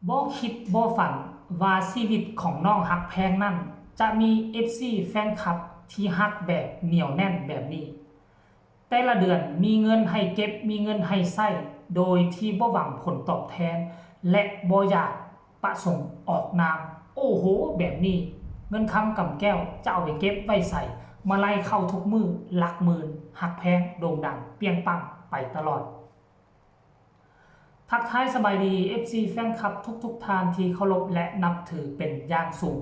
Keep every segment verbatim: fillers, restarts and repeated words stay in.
บ่คิดบ่ฝันว่าชีวิตของน้องฮักแพงนั้น จะมีเอฟซีแฟนคลับที่ฮักแบบเหนียวแน่นแบบนี้ แต่ละเดือนมีเงินให้เก็บมีเงินให้ใช้ โดยที่บ่หวังผลตอบแทน และบ่อยากประสงค์ออกนาม โอ้โห แบบนี้ เงินคำกำแก้วจะเอาไปเก็บไว้ใส มาลัยเข้าทุกมื้อ หลักหมื่น ฮักแพงโด่งดังเปรี้ยงปังไปตลอด ทักทายสบายดี เอฟซี แฟนคลับทุกๆท่านที่เคารพและนับถือเป็นอย่างสูง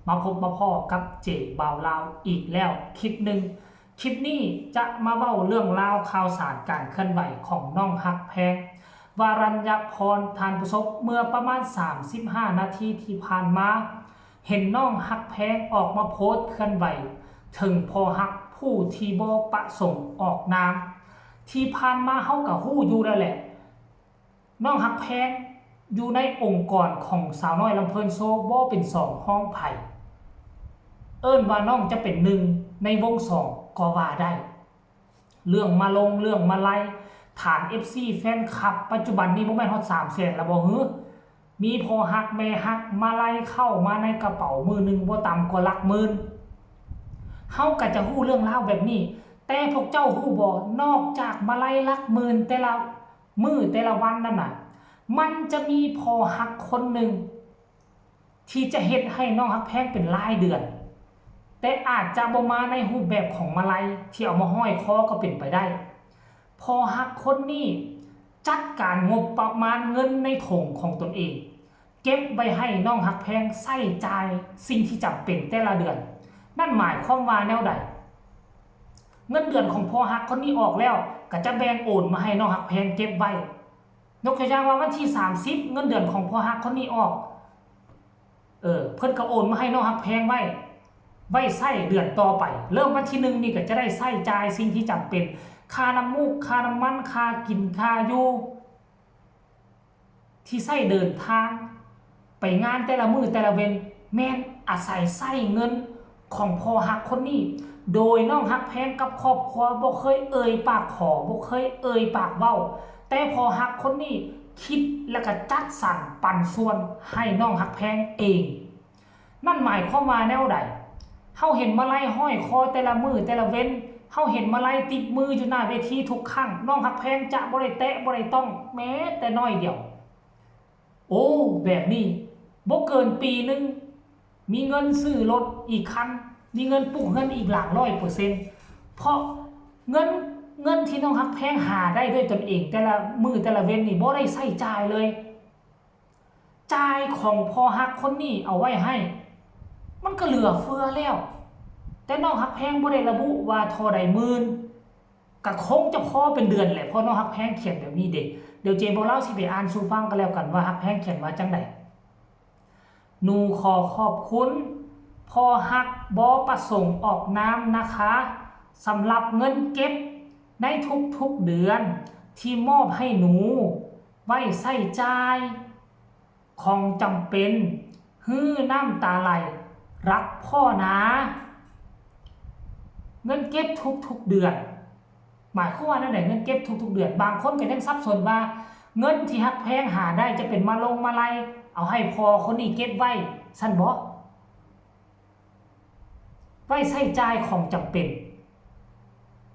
มาพบมาพ้อกับเจบ่าวลาวอีกแล้วคลิปหนึ่ง คลิปนี้จะมาเว้าเรื่องราวข่าวสารการเคลื่อนไหวของน้องฮักแพง วรัญญพร ทานผู้ชม เมื่อประมาณ สามสิบห้านาทีที่ผ่านมา เห็นน้องฮักแพงออกมาโพสต์เคลื่อนไหว ถึงพ่อฮักผู้ที่บ่ประสงค์ออกนาม ที่ผ่านมาเฮาก็ฮู้อยู่แล้วแหละ น้องฮักแพงอยู่ในองค์กรของสาวน้อยลำเพลินโชว์บ่เป็นสองฮองไผ เอิ้นว่าน้องจะเป็นหนึ่งในวงสองก็ว่าได้ เรื่องมาลงเรื่องมาลัย ฐาน เอฟซี แฟนคลับ ปัจจุบันนี้บ่แม่นฮอด สามแสน แล้วบ่หือ มีพ่อฮักแม่ฮักมาลัยเข้ามาในกระเป๋ามื้อหนึ่งบ่ต่ำกว่าหลักหมื่น เฮาก็จะฮู้เรื่องราวแบบนี้ แต่พวกเจ้าฮู้บ่ นอกจากมาลัยหลักหมื่นแต่ละมื้อแต่ละวันนั่นน่ะ มันจะมีพ่อฮักคนหนึ่ง ที่จะเฮ็ดให้น้องฮักแพงเป็นรายเดือน แต่อาจจะบ่มาในรูปแบบของมาลัยที่เอามาห้อยคอก็เป็นไปได้ พ่อฮักคนนี้จัดการงบประมาณเงินในถุงของตนเอง เก็บไว้ให้น้องฮักแพงใช้จ่ายสิ่งที่จำเป็นแต่ละเดือน นั่นหมายความว่าแนวใด เงินเดือนของพ่อฮักคนนี้ออกแล้ว ก็จะแบ่งโอนมาให้น้องฮักแพงเก็บไว้ ยกตัวอย่างว่าวันที่ สามสิบ เงินเดือนของพ่อฮักคนนี้ออก เออ เพิ่นก็โอนมาให้น้องฮักแพงไว้ ไว้ใช้เดือนต่อไป เริ่มวันที่ หนึ่ง นี่ก็จะได้ใช้จ่ายสิ่งที่จำเป็น ค่าน้ำมูก ค่าน้ำมัน ค่ากิน ค่าอยู่ ที่ใช้เดินทาง ไปงานแต่ละมื้อแต่ละเว็น แม่นอาศัยใช้เงินของพ่อฮักคนนี้ โดยน้องฮักแพงกับครอบครัวบ่เคยเอ่ยปากขอ บ่เคยเอ่ยปากเว้า แต่พ่อฮักคนนี้คิดแล้วก็จัดสรรปันส่วนให้น้องฮักแพงเอง นั่นหมายความว่าแนวใด เฮาเห็นมาลัยห้อยคอแต่ละมื้อแต่ละเว็น เฮาเห็นมาลัยติดมืออยู่หน้าเวทีทุกครั้ง น้องฮักแพงจะบ่ได้แตะบ่ได้ต้องแม้แต่น้อยเดียว โอ้ แบบนี้ บ่เกินปีหนึ่ง มีเงินซื้อรถอีกคัน มีเงินปลูกเฮือนอีกหลัง ร้อยเปอร์เซ็นต์ เพราะเงิน เงินที่น้องฮักแพงหาได้ด้วยตนเอง แต่ละมื้อแต่ละเว็นนี่บ่ได้ใช้จ่ายเลย จ่ายของพ่อฮักคนนี้เอาไว้ให้ มันก็เหลือเฟือแล้ว แต่น้องฮักแพงบ่ได้ระบุว่าเท่าใดหมื่น ก็คงจะพอเป็นเดือนแหละ เพราะน้องฮักแพงเขียนแบบนี้เด้ เดี๋ยวเจบ่าวลาวสิไปอ่านสู่ฟังก็แล้วกันว่าฮักแพงเขียนว่าจั่งใด หนูขอขอบคุณพ่อฮักบ่ประสงค์ออกนามนะคะ สำหรับเงินเก็บในทุกๆเดือนที่มอบให้หนูไว้ใช้จ่ายของจำเป็น หื้อน้ำตาไหล รักพ่อนะ เงินเก็บทุกๆเดือน หมายความว่าแนวใด เงินเก็บทุกๆเดือน บางคนก็ยังสับสนว่า เงินที่ฮักแพงหาได้จะเป็นมาลงมาลัย เอาให้พ่อคนนี้เก็บไว้ ซั่นบ่ ไว้ใช้จ่ายของจำเป็น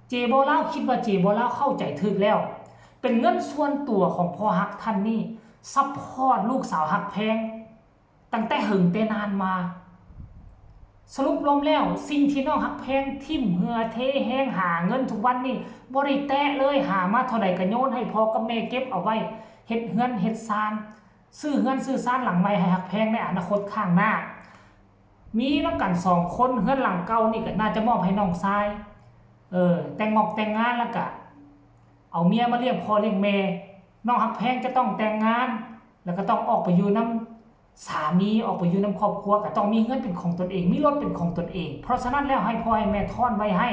เจบ่าวลาวคิดว่าเจบ่าวลาวเข้าใจถูกแล้ว เป็นเงินส่วนตัวของพ่อฮักท่านนี้ ซัพพอร์ตลูกสาวฮักแพง ตั้งแต่เหิงแต่นานมา สรุปรวมแล้ว สิ่งที่น้องฮักแพงทิ่มเหื่อเทแฮงหาเงินทุกวันนี้ บ่ได้แตะเลย หามาเท่าใดก็โยนให้พ่อกับแม่เก็บเอาไว้ เฮ็ดเฮือนเฮ็ดซาน ซื้อเฮือนซื้อซานหลังใหม่ให้ฮักแพงในอนาคตข้างหน้า มีนำกันสองคน เฮือนหลังเก่านี่ก็น่าจะมอบให้น้องชาย เออ แต่งงอกแต่งงานแล้วก็เอาเมียมาเลี้ยงพ่อเลี้ยงแม่ น้องฮักแพงจะต้องแต่งงาน แล้วก็ต้องออกไปอยู่นำสามี ออกไปอยู่นำครอบครัว ก็ต้องมีเฮือนเป็นของตนเอง มีรถเป็นของตนเอง เพราะฉะนั้นแล้วให้พ่อให้แม่ทอนไว้ให้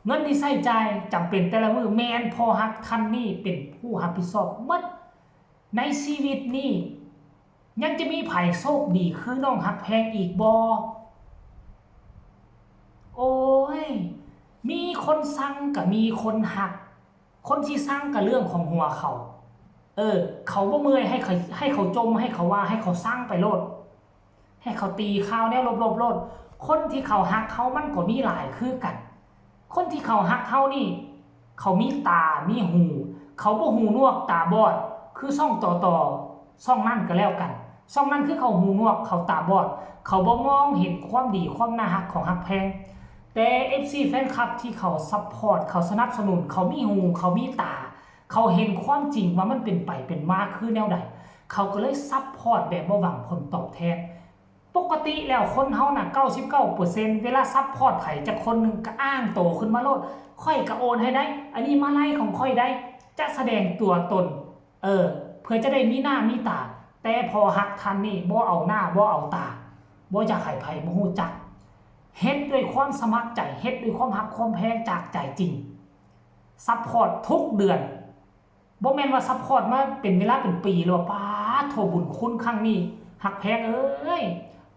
เงินที่ใช้จ่ายจำเป็นแต่ละมื้อ แม่นพ่อฮักท่านนี้เป็นผู้รับผิดชอบหมด ในชีวิตนี้ ยังจะมีไผโชคดีคือน้องฮักแพงอีกบ่ โอ้ย มีคนซังก็มีคนฮัก คนที่ซังก็เรื่องของหัวเขา เออ เขาบ่เมื่อยให้เขาให้เขาจมให้เขาว่าให้เขาซังไปโลด ให้เขาตีข่าวแนวลบๆโลด คนที่เขาฮักเฮามันก็มีหลายคือกัน คนที่เขาฮักเฮานี่ เขามีตามีหู เขาบ่หูหนวกตาบอด คือซ่องต่อต่อซ่องนั่นก็แล้วกันซ่องนั่นคือเขาหูหนวกเขาตาบอด เขาบ่มองเห็นความดีความน่าฮักของฮักแพง แต่ เอฟซี แฟนคลับที่เขาซัพพอร์ตเขาสนับสนุนเขามีหูเขามีตา เขาเห็นความจริงว่ามันเป็นไปเป็นมาคือแนวใด เขาก็เลยซัพพอร์ตแบบบ่หวังผลตอบแทน ปกติแล้วคนเฮาน่ะเก้าสิบเก้าเปอร์เซ็นต์เวลาซัพพอร์ตไผจักคนหนึ่งก็อ้างโตขึ้นมาโลด ข้อยก็โอนให้ได้ อันนี้มาลัยของข้อยได้ จะแสดงตัวตน เออ เพื่อจะได้มีหน้ามีตา แต่พอฮักท่านนี่บ่เอาหน้าบ่เอาตา บ่อยากให้ไผมาฮู้จัก เฮ็ดด้วยความสมัครใจ เฮ็ดด้วยความฮักความแพงจากใจจริง ซัพพอร์ตทุกเดือน บ่แม่นว่าซัพพอร์ตมาเป็นเวลาเป็นปีแล้วว่า ป๊าดโทบุญคุณครั้งนี้ ฮักแพงเอ้ย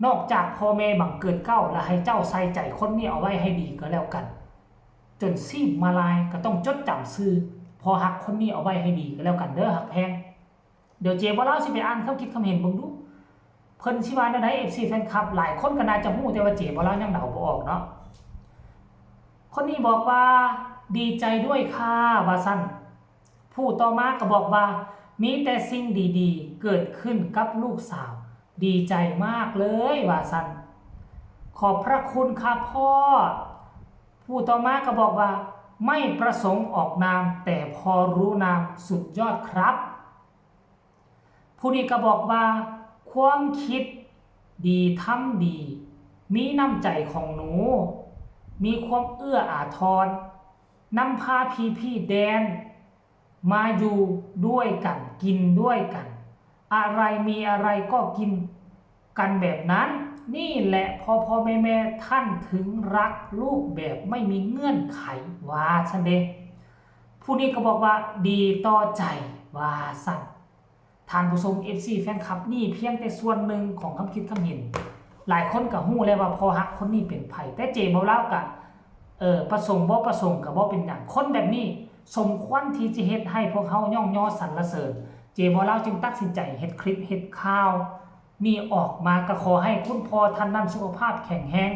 นอกจากพ่อแม่บังเกิดเกล้า และให้เจ้าใส่ใจคนนี้เอาไว้ให้ดีก็แล้วกัน จนชีพมาลายก็ต้องจดจำชื่อ พอฮักคนนี้เอาไว้ให้ดีก็แล้วกันเด้อฮักแพง เดี๋ยวเจบ่าวลาวสิไปอ่านคำคิดคำเห็นเบิ่งดู เพิ่นสิว่าแนวใด เอฟซี แฟนคลับ หลายคนก็น่าจะฮู้แต่ว่าเจบ่าวลาวยังเดาบ่ออกเนาะ คนนี้บอกว่า ดีใจด้วยค่ะ ว่าซั่น ผู้ต่อมาก็บอกว่า มีแต่สิ่งดีๆ เกิดขึ้นกับลูกสาว ดีใจมากเลย ว่าซั่น ขอบพระคุณค่ะพ่อ ผู้ต่อมาก็บอกว่า ไม่ประสงค์ออกนาม แต่พอรู้นาม สุดยอดครับ ผู้นี้ก็บอกว่า ความคิดดีทำดี มีน้ำใจของหนู มีความเอื้ออาทร นำพาพี่ๆแดน มาอยู่ด้วยกัน กินด้วยกัน อะไรมีอะไรก็กินกันแบบนั้น นี่แหละพ่อพ่อแม่แม่ท่านถึงรักลูกแบบไม่มีเงื่อนไข ว่าซั่นเด้ ผู้นี้ก็บอกว่า ดีต่อใจ ว่าซั่น ท่านผู้ชม เอฟซี แฟนคลับ นี่เพียงแต่ส่วนหนึ่งของคำคิดคำเห็น หลายคนก็ฮู้แล้วว่าพ่อฮักคนนี้เป็นไผ แต่เจบ่าวลาวก็ เออ ประสงค์บ่ประสงค์ก็บ่เป็นหยัง คนแบบนี้สมควรที่จะเฮ็ดให้พวกเฮาย่องยอสรรเสริญ เจบ่าวลาวจึงตัดสินใจเฮ็ดคลิปเฮ็ดข่าวนี่ออกมา ก็ขอให้คุณพ่อท่านนั้นสุขภาพแข็งแรง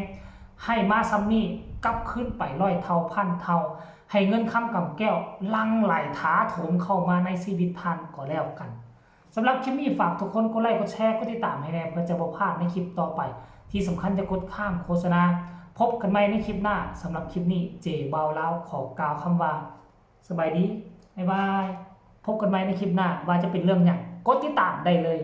ให้มาส่ำนี้กลับคืนไปร้อยเท่าพันเท่า ให้เงินคำกำแก้วหลั่งไหลถาโถมเข้ามาในชีวิตท่านก็แล้วกัน สำหรับคลิปนี้ฝากทุกคนกดไลค์กดแชร์กดติดตามให้แน่ เพื่อจะบ่พลาดในคลิปต่อไป ที่สำคัญอย่ากดข้ามโฆษณา พบกันใหม่ในคลิปหน้า สำหรับคลิปนี้เจบ่าวลาวขอกล่าวคำว่า สบายดี บ๊ายบาย พบกันใหม่ในคลิปหน้า ว่าจะเป็นเรื่องหยัง กดติดตามได้เลย